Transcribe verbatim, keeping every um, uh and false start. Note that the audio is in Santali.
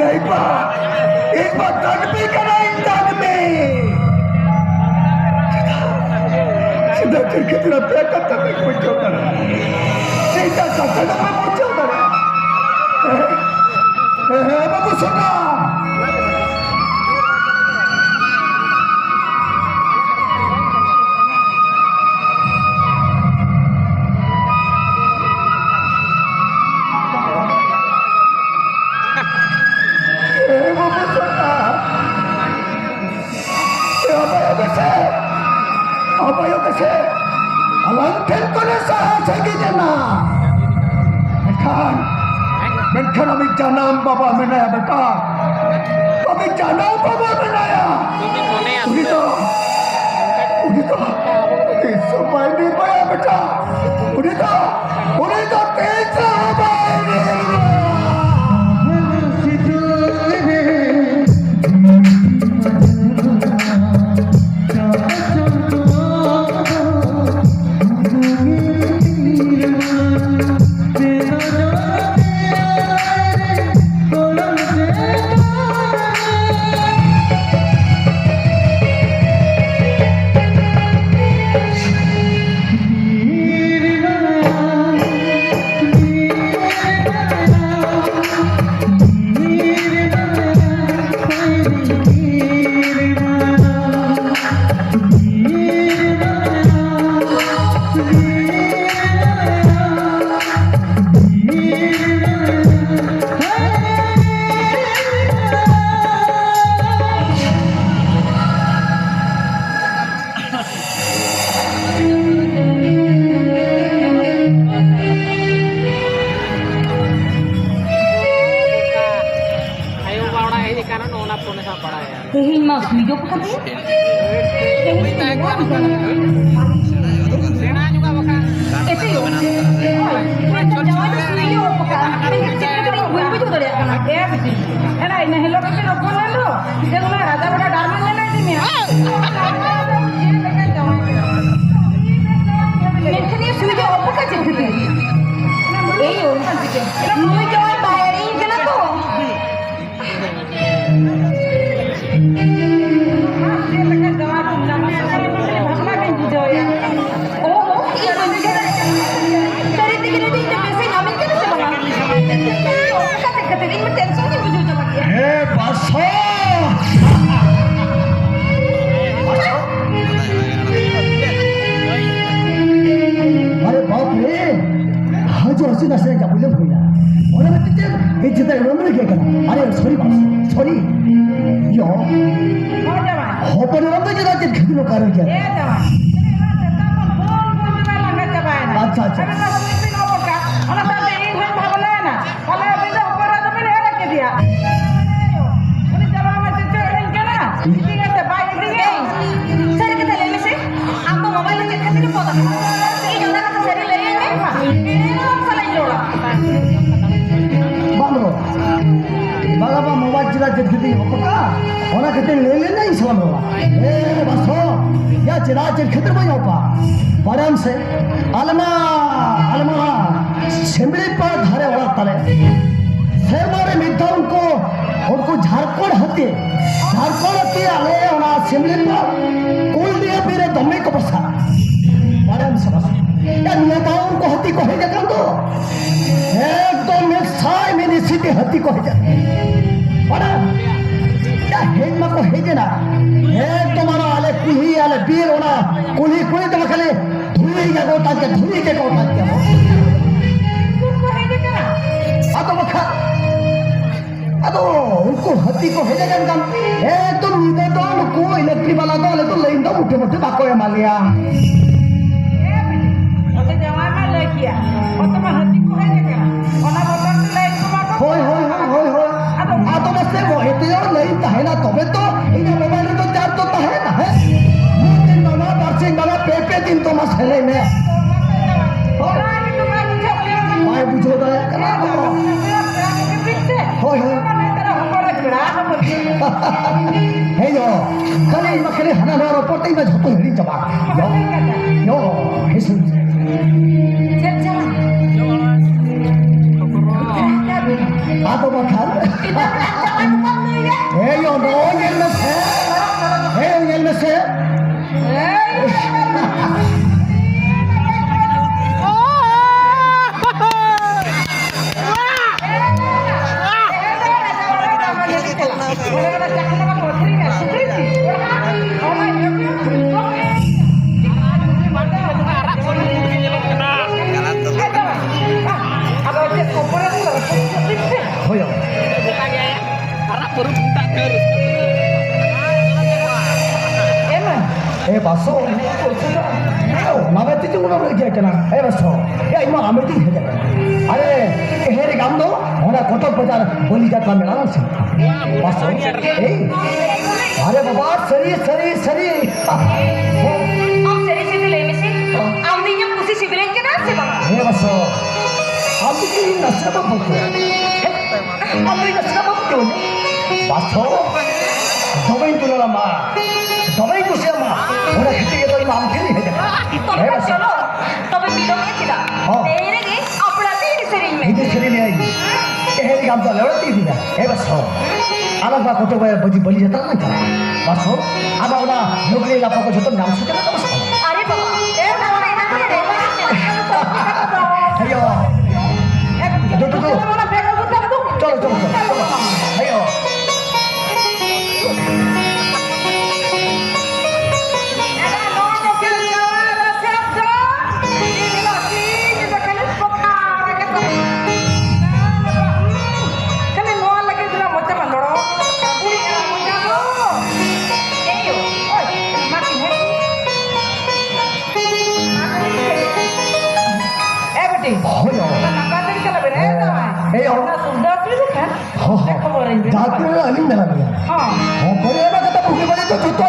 ᱮᱠ ᱵᱟᱨ, ᱮᱠ ᱵᱟᱨ ᱫᱟᱹᱱᱢᱤ ᱠᱟᱱᱟᱭ, ᱫᱟᱹᱱᱢᱤ᱾ ᱪᱮᱫᱟᱜ, ᱪᱮᱫᱟᱜ ᱪᱮᱫ ᱠᱷᱟᱹᱛᱤᱨ ᱟᱯᱮᱭᱟᱜ ᱠᱟᱛᱷᱟ ᱵᱟᱹᱧ ᱵᱩᱡᱷᱟᱹᱣ ᱫᱟᱲᱮᱭᱟᱜ? ᱪᱮᱫᱟᱜ ᱠᱟᱛᱷᱟ ᱫᱚ ᱵᱟᱹᱧ ᱵᱩᱡᱷᱟᱹᱣ ᱫᱟᱲᱮᱭᱟᱜ? ᱦᱮᱸ, ᱦᱮᱸ, ᱵᱟᱹᱵᱩ ᱥᱚᱱᱟ᱾ ᱮ ᱵᱟᱵᱟ ᱥᱚᱱᱟ, ᱮ ᱟᱵᱟᱭ ᱜᱮᱥᱮ, ᱟᱵᱟᱭ ᱜᱮᱥᱮ, ᱟᱞᱟᱝ ᱴᱷᱮᱱ ᱠᱷᱚᱱᱮ ᱥᱟᱦᱟ ᱥᱟᱺᱜᱤᱧ ᱮᱱᱟ᱾ ᱢᱮᱱᱠᱷᱟᱱ, ᱢᱮᱱᱠᱷᱟᱱ ᱟᱢᱤᱡ ᱡᱟᱱᱟᱢ ᱵᱟᱵᱟ ᱢᱮᱱᱟᱭᱟ ᱵᱮᱴᱟ, ᱟᱢᱤᱡ ᱡᱟᱱᱟᱢ ᱵᱟᱵᱟ ᱢᱮᱱᱟᱭᱟ᱾ ᱩᱱᱤ ᱫᱚ, ᱩᱱᱤ ᱫᱚ ᱛᱤᱥ ᱦᱚᱸ ᱵᱟᱭ ᱱᱤᱨᱵᱟᱭᱟ ᱵᱮᱴᱟ᱾ ᱩᱱᱤ ᱫᱚ, ᱩᱱᱤ ᱫᱚ ᱛᱤᱥ ᱦᱚᱸ ᱵᱟᱭ ᱱᱤᱨᱵᱟᱭᱟ᱾ ᱟᱭᱳ ᱵᱟᱵᱟ ᱚᱲᱟᱜ ᱦᱮᱡ ᱟᱠᱟᱱᱟ, ᱱᱚᱜᱼᱚ ᱱᱟ ᱯᱷᱳᱱ ᱮ ᱥᱟᱵ ᱵᱟᱲᱟᱭᱟ᱾ ᱛᱮᱦᱮᱧ ᱢᱟ ᱥᱩᱭᱤᱪ ᱚᱯ ᱠᱟᱱ ᱛᱟᱭᱟ᱾ ᱛᱮᱦᱮᱧ ᱥᱮᱬᱟ ᱧᱚᱜᱟᱜ ᱵᱟᱠᱷᱟᱱ᱾ ᱮᱛᱮ, ᱡᱟᱶᱟᱭ ᱫᱚ ᱥᱩᱭᱤᱪ ᱚᱯ ᱠᱟᱜᱼᱟ᱾ ᱢᱮᱱᱠᱷᱟᱱ ᱪᱮᱫ ᱠᱟᱛᱮ ᱤᱧ ᱵᱟᱹᱧ ᱵᱩᱡᱷᱟᱹᱣ ᱫᱟᱲᱮᱭᱟᱜ ᱠᱟᱱᱟ᱾ ᱮ ᱵᱤᱴᱤ, ᱮᱱᱟ ᱤᱱᱟᱹ ᱦᱤᱞᱳᱜ ᱜᱮᱯᱮ ᱨᱚᱯᱚᱲ ᱞᱮᱱ ᱫᱚ, ᱡᱮ ᱚᱱᱟ ᱨᱟᱡᱟ ᱵᱮᱴᱟ ᱰᱟᱨᱢᱟ ᱧᱮᱞ ᱤᱫᱤ ᱢᱮᱭᱟ᱾ ᱪᱮᱫ ᱞᱮᱠᱟ ᱡᱟᱶᱟᱭ ᱠᱟᱱᱟ? ᱢᱮᱱᱠᱷᱟᱱ ᱤᱭᱟᱹ ᱥᱩᱭᱤᱪ ᱚᱯ ᱠᱟᱜᱼᱟ ᱪᱮᱫ ᱠᱷᱟᱹᱛᱤᱨ? ᱮᱭᱳ, ᱱᱩᱭ ᱡᱟᱶᱟᱭ ᱵᱟᱭ ᱮᱲᱮᱧ ᱠᱟᱱᱟ ᱛᱚ᱾ ᱴᱮᱱᱥᱚᱱ ᱜᱮ ᱵᱩᱡᱷᱟᱹᱣ ᱪᱟᱵᱟ ᱠᱮᱫᱟ᱾ ᱮ ᱵᱟᱥᱚ! ᱟᱨᱮ ᱵᱟᱯ ᱨᱮ, ᱦᱟᱡᱩ ᱦᱟᱥᱤ ᱱᱟᱥᱮ ᱡᱟᱵᱩᱞᱮ ᱦᱩᱭᱱᱟ᱾ ᱚᱱᱟ ᱢᱤᱫᱴᱮᱱ ᱤᱧ ᱪᱮᱛᱟᱱ ᱨᱮ ᱢᱮᱱ ᱜᱮ ᱠᱟᱱᱟ᱾ ᱟᱨᱮ ᱥᱚᱨᱤ ᱵᱟᱥ, ᱥᱚᱨᱤ᱾ ᱭᱚ᱾ ᱦᱳᱭ ᱡᱟᱶᱟᱭ᱾ ᱦᱚᱯᱚᱱ ᱮᱨᱟ ᱫᱚ ᱪᱮᱫᱟᱜ ᱪᱮᱫ ᱠᱷᱟᱹᱛᱤᱨ ᱱᱚᱝᱠᱟ ᱨᱚᱲ ᱠᱮᱫᱟ? ᱮ ᱡᱟᱶᱟᱭ, ᱥᱮᱛᱟᱜ ᱠᱷᱚᱱ ᱯᱷᱳᱱ ᱯᱷᱳᱱ ᱛᱮ ᱵᱟᱭ ᱞᱟᱸᱜᱟ ᱪᱟᱵᱟᱭᱮᱱᱟ᱾ ᱟᱪᱪᱷᱟ, ᱟᱪᱪᱷᱟ᱾ ᱟᱨ ᱚᱱᱟ ᱦᱚᱛᱮᱡ ᱛᱮ ᱤᱧ ᱦᱚᱸᱧ ᱵᱷᱟᱵᱽᱱᱟᱭᱮᱱᱟ᱾ ᱛᱟᱦᱞᱮ ᱟᱹᱵᱤᱱ ᱫᱚ ᱦᱚᱯᱚᱱ ᱮᱨᱟ ᱫᱚᱵᱤᱱ ᱮᱲᱮ ᱠᱮᱫᱮᱭᱟ᱾ ᱩᱱᱤ ᱪᱟᱞᱟᱣ ᱢᱟ ᱪᱮᱫ ᱪᱚᱭ ᱮᱲᱮᱧ ᱠᱟᱱᱟ᱾ ᱤᱫᱤ ᱠᱟᱛᱮ ᱵᱟᱭ ᱤᱫᱤ ᱠᱟᱱᱟ᱾ ᱥᱟᱹᱨᱤ ᱠᱟᱛᱷᱟ ᱞᱟᱹᱭ ᱢᱮᱥᱮ, ᱟᱢ ᱫᱚ ᱢᱳᱵᱟᱭᱤᱞ ᱫᱚ ᱪᱮᱫ ᱠᱷᱟᱹᱛᱤᱨ ᱮᱢ ᱜᱚᱫ ᱟᱠᱟᱫᱟ? ᱤᱧ ᱚᱱᱟ ᱠᱟᱛᱷᱟ ᱥᱟᱹᱨᱤ ᱞᱟᱹᱭᱟᱹᱧ ᱢᱮ᱾ ᱮᱲᱮ ᱫᱚ ᱟᱢ ᱥᱟᱞᱟᱜ ᱤᱧ ᱨᱚᱲᱟ᱾ ᱵᱟᱝ ᱨᱚᱲ᱾ ᱵᱟᱝᱟ, ᱵᱟᱝ, ᱢᱳᱵᱟᱭᱤᱞ ᱪᱮᱫᱟᱜ ᱪᱮᱫ ᱠᱷᱟᱹᱛᱤᱨ ᱤᱧ ᱜᱚᱫ ᱠᱟᱜᱼᱟ? ᱚᱱᱟ ᱠᱷᱟᱹᱛᱤᱨ ᱞᱟᱹᱭ ᱞᱮᱱᱟ ᱤᱧ ᱥᱟᱞᱟᱜ ᱨᱚᱲᱟ᱾ ᱮ ᱵᱟᱥᱚ, ᱭᱟ ᱪᱮᱫᱟᱜ ᱪᱮᱫ ᱠᱷᱟᱹᱛᱤᱨ ᱵᱟᱹᱧ ᱚᱯᱟ? ᱵᱟᱲᱟᱭᱟᱢ ᱥᱮ, ᱟᱞᱮ ᱢᱟ, ᱟᱞᱮ ᱢᱟ ᱥᱤᱢᱲᱤ ᱯᱟᱲ ᱫᱷᱟᱨᱮ ᱚᱲᱟᱜ ᱛᱟᱞᱮ᱾ ᱥᱮᱨᱢᱟ ᱨᱮ ᱢᱤᱫ ᱫᱷᱟᱣ ᱩᱱᱠᱩ, ᱩᱱᱠᱩ ᱡᱷᱟᱲᱠᱷᱚᱸᱰ ᱦᱟᱹᱛᱤ, ᱡᱷᱟᱲᱠᱷᱚᱸᱰ ᱦᱟᱹᱛᱤ ᱟᱞᱮ ᱚᱱᱟ ᱥᱤᱢᱲᱤ ᱯᱟᱲ ᱠᱩᱞᱰᱤᱦᱟᱹ ᱵᱤᱨ ᱨᱮ ᱫᱚᱢᱮ ᱠᱚ ᱵᱟᱥᱟᱜᱼᱟ᱾ ᱵᱟᱲᱟᱭᱟᱢ ᱥᱮ ᱵᱟᱝ? ᱭᱟ ᱱᱤᱭᱟᱹ ᱫᱷᱟᱣ ᱩᱱᱠᱩ ᱦᱟᱹᱛᱤ ᱠᱚ ᱦᱮᱡ ᱟᱠᱟᱱ ᱫᱚ᱾ ᱮᱠᱫᱚᱢ ᱢᱤᱫ ᱥᱟᱭ ᱢᱤᱫ ᱤᱥᱤ ᱴᱤ ᱦᱟᱹᱛᱤ ᱠᱚ ᱦᱮᱡ ᱮᱱᱟ᱾ ᱵᱟᱲᱟᱭ? ᱭᱟ, ᱦᱮᱡ ᱢᱟᱠᱚ ᱦᱮᱡ ᱮᱱᱟ᱾ ᱮᱠᱫᱚᱢ ᱚᱱᱟ ᱟᱞᱮ ᱠᱩᱞᱦᱤ, ᱟᱞᱮ ᱵᱤᱨ, ᱚᱱᱟ ᱠᱩᱞᱦᱤ, ᱠᱩᱞᱦᱤ ᱫᱚ ᱠᱷᱟᱹᱞᱤ ᱫᱷᱩᱲᱤ ᱜᱮᱠᱚ ᱛᱟᱦᱮᱸ ᱠᱟᱱᱟ, ᱫᱷᱩᱲᱤ ᱜᱮᱠᱚ ᱛᱟᱦᱮᱸ ᱠᱟᱱᱟ᱾ ᱟᱫᱚ ᱵᱟᱠᱷᱟᱱ, ᱟᱫᱚ ᱩᱱᱠᱩ ᱦᱟᱹᱛᱤ ᱠᱚ ᱦᱮᱡ ᱟᱠᱟᱱ ᱠᱷᱟᱱ, ᱮᱠᱫᱚᱢ ᱧᱤᱫᱟᱹ ᱫᱚ ᱱᱩᱠᱩ ᱤᱞᱮᱠᱴᱨᱤᱠ ᱵᱟᱞᱟ ᱫᱚ ᱟᱞᱮ ᱫᱚ ᱞᱟᱭᱤᱱ ᱫᱚ ᱢᱚᱴᱮ ᱢᱚᱴᱮ ᱵᱟᱠᱚ ᱮᱢᱟ ᱞᱮᱭᱟ᱾ ᱚᱱᱛᱮ ᱡᱟᱶᱟᱭ ᱢᱟ ᱞᱟᱹᱭ ᱠᱮᱭᱟ, ᱚᱱᱛᱮ ᱢᱟ ᱦᱟᱹᱛᱤ ᱠᱚ ᱦᱮᱡ ᱟᱠᱟᱱᱟ, ᱚᱱᱟ ᱵᱚᱛᱚᱨ ᱛᱮ ᱞᱟᱭᱤᱱ ᱠᱚ ᱢᱟ ᱠᱚ ᱦᱳᱭ, ᱦᱳᱭ, ᱦᱳᱭ, ᱦᱳᱭ, ᱦᱳᱭ᱾ ᱟᱫᱚ ᱟᱫᱚ ᱢᱟᱥᱮ ᱢᱚᱦᱮᱛᱮ ᱞᱟᱹᱭ ᱛᱟᱦᱮᱱᱟ, ᱛᱚᱵᱮ ᱛᱚ ᱤᱧᱟᱹᱜ ᱢᱳᱵᱟᱭᱤᱞ ᱨᱮᱫᱚ ᱪᱟᱨᱡᱽ ᱫᱚ ᱛᱟᱦᱮᱱᱟ, ᱦᱮᱸ? ᱢᱤᱫ ᱫᱤᱱ ᱵᱟᱝᱟ, ᱵᱟᱨ ᱥᱤᱧ ᱵᱟᱝᱟ, ᱯᱮ, ᱯᱮ ᱫᱤᱱ ᱛᱚ ᱢᱟᱥᱮ ᱞᱟᱹᱭ ᱢᱮ᱾ ᱦᱳᱭ᱾ ᱵᱟᱭ ᱵᱩᱡᱷᱟᱹᱣ ᱫᱟᱲᱮᱭᱟᱜ ᱠᱟᱱᱟ ᱟᱵᱚ ᱫᱚ᱾ ᱦᱳᱭ, ᱦᱳᱭ᱾ ᱦᱮᱸ ᱭᱳ, ᱠᱷᱟᱹᱞᱤ ᱤᱧ ᱢᱟ ᱠᱷᱟᱹᱞᱤ ᱦᱟᱱᱟ ᱱᱚᱣᱟ ᱨᱚᱯᱚᱲ ᱛᱮ ᱤᱧ ᱢᱟ ᱡᱷᱚᱛᱚ ᱦᱤᱲᱤᱧ ᱪᱟᱵᱟ᱾ ᱭᱳ, ᱭᱳ, ᱦᱮᱸ ᱥᱮ᱾ ᱪᱮᱫ ᱪᱟᱞᱟᱜ? ᱟᱫᱚ ᱵᱟᱠᱷᱟᱱ᱾ ᱦᱮᱸ ᱭᱳ, ᱱᱚᱜᱼᱚᱭ ᱧᱮᱞ ᱢᱮᱥᱮ᱾ ᱦᱮᱸ, ᱧᱮᱞ ᱢᱮᱥᱮ᱾ ᱮ ᱵᱟᱥᱚ, ᱚᱱᱟ ᱢᱮ ᱛᱤᱡᱩ ᱚᱱᱟ ᱨᱮ ᱜᱮ ᱠᱟᱱᱟ᱾ ᱮ ᱵᱟᱥᱚ, ᱮ ᱤᱧ ᱢᱟ ᱟᱢᱮ ᱛᱤᱧ ᱦᱮᱡ ᱟᱠᱟᱱᱟ᱾ ᱟᱨᱮ, ᱮ ᱦᱮ ᱨᱮ ᱜᱟᱢ ᱫᱚ ᱚᱱᱟ ᱠᱚᱴᱚᱠ ᱵᱟᱡᱟᱨ ᱵᱟᱹᱞᱤ ᱡᱟᱛᱨᱟ ᱢᱮᱞᱟ ᱨᱮ ᱥᱮᱱ ᱠᱟᱱᱟ᱾ ᱵᱟᱥᱚ, ᱮᱭ, ᱟᱨᱮ ᱵᱟᱵᱟ, ᱥᱟᱹᱨᱤ, ᱥᱟᱹᱨᱤ, ᱥᱟᱹᱨᱤ᱾ ᱟᱢ ᱥᱟᱹᱨᱤ ᱥᱟᱹᱨᱤ ᱞᱟᱹᱭ ᱢᱮᱥᱮ, ᱟᱢ ᱫᱚ ᱤᱧᱟᱹᱜ ᱠᱩᱥᱤ ᱥᱤᱵᱤᱞᱮᱱ ᱠᱟᱱᱟ ᱥᱮ ᱵᱟᱝᱟ? ᱦᱮᱸ ᱵᱟᱥᱚ, ᱟᱢ ᱫᱚ ᱤᱧ ᱱᱟᱥᱮ ᱵᱟᱢ ᱵᱩᱡᱷᱟᱹᱣᱟ᱾ ᱟᱢ ᱫᱚ ᱤᱧ ᱱᱟᱥᱮ ᱵᱟᱢ ᱵᱩᱡᱷᱟᱹᱣᱟ᱾ ᱵᱟᱥᱚ, ᱫᱚᱢᱮᱧ ᱫᱩᱞᱟᱹᱲᱟᱢᱟ, ᱫᱚᱢᱮᱧ ᱠᱩᱥᱤᱭᱟᱢᱟ᱾ ᱚᱱᱟ ᱠᱷᱟᱹᱛᱤᱨ ᱜᱮ ᱛᱚ ᱤᱧ ᱢᱟ ᱟᱢ ᱴᱷᱮᱱᱤᱧ ᱦᱮᱡ ᱟᱠᱟᱱᱟ᱾ ᱛᱚᱵᱮ ᱦᱮᱸ ᱠᱷᱟᱱ ᱵᱟᱥᱚ᱾ ᱪᱚᱞᱚ, ᱛᱚᱵᱮ ᱵᱤᱞᱚᱢ ᱮ ᱪᱮᱫᱟᱜ? ᱦᱚᱸ᱾ ᱛᱮᱦᱮᱧ ᱨᱮᱜᱮ ᱟᱯᱲᱟ ᱛᱮ ᱮᱱᱮᱡ ᱥᱮᱨᱮᱧ ᱢᱮ᱾ ᱤᱧ ᱫᱚ ᱥᱮᱨᱮᱧ ᱟᱹᱧ᱾ ᱮᱦᱮ ᱨᱮ ᱜᱟᱢ ᱫᱚ ᱞᱮᱣᱲᱟ ᱛᱮ ᱤᱫᱤᱭᱟ᱾ ᱦᱮᱸ ᱵᱟᱥᱚ᱾ ᱟᱞᱟᱝ ᱵᱟ ᱠᱚᱛᱚ ᱵᱟ ᱵᱟᱹᱡᱤ ᱵᱟᱹᱞᱤ ᱡᱟᱛᱨᱟ ᱞᱟᱝ ᱪᱟᱞᱟᱜᱼᱟ᱾ ᱵᱟᱥᱚ, ᱟᱫᱚ ᱚᱱᱟ ᱞᱩᱜᱽᱲᱤ ᱞᱟᱯᱚ ᱠᱚ ᱡᱚᱛᱚ ᱧᱟᱢ ᱥᱩᱴ ᱠᱟᱛᱮ ᱵᱟᱥᱚ᱾ ᱟᱨᱮ ᱵᱟᱵᱟ, ᱮ ᱵᱟᱵᱟ, ᱮ ᱵᱟᱵᱟ, ᱮ ᱵᱟᱵᱟ᱾ ᱦᱮᱭᱳ᱾ ᱫᱩ, ᱫᱩ, ᱫᱩ᱾ ᱪᱚᱞᱚ, ᱪᱚᱞᱚ, ᱪᱚᱞᱚ, ᱪᱚᱞᱚ᱾ ᱦᱮᱭᱳ᱾ ᱠᱷᱟᱹᱞᱤ ᱱᱚᱣᱟ ᱞᱟᱹᱜᱤᱫ ᱜᱮ ᱢᱚᱪᱟ ᱢᱟ ᱞᱚᱲᱚ᱾ ᱵᱩᱲᱤ ᱮᱨᱟ ᱢᱚᱪᱟ ᱫᱚ᱾ ᱮᱭᱳ, ᱳᱭ, ᱢᱟ ᱛᱤᱧ ᱦᱮᱡ᱾ ᱮ ᱵᱤᱴᱤ, ᱦᱳᱭ, ᱦᱳᱭ᱾ ᱚᱱᱟ ᱱᱟᱯᱟᱭ ᱛᱮᱜᱮ ᱪᱟᱞᱟᱜ ᱵᱮᱱ, ᱦᱮᱸ, ᱦᱮᱸ, ᱛᱚ᱾ ᱮᱭᱳ᱾ ᱚᱱᱟ ᱥᱩᱵᱤᱫᱷᱟ ᱚᱥᱩᱵᱤᱫᱷᱟ ᱠᱷᱟᱱ, ᱦᱚᱸ, ᱦᱚᱸ᱾ ᱠᱷᱚᱵᱚᱨ ᱟᱹᱧ ᱵᱮᱱ, ᱡᱟᱦᱟᱸ ᱦᱳᱭ᱾ ᱛᱤᱱᱟᱹᱜ ᱟᱹᱞᱤᱧ ᱢᱮᱱᱟᱜ ᱞᱤᱧᱟ᱾ ᱦᱚᱸ᱾ ᱦᱚᱸ, ᱦᱳᱭ, ᱚᱱᱟ ᱠᱟᱛᱷᱟ ᱵᱩᱜᱤ ᱵᱟᱹᱲᱤᱡ ᱫᱚ ᱡᱚᱛᱚ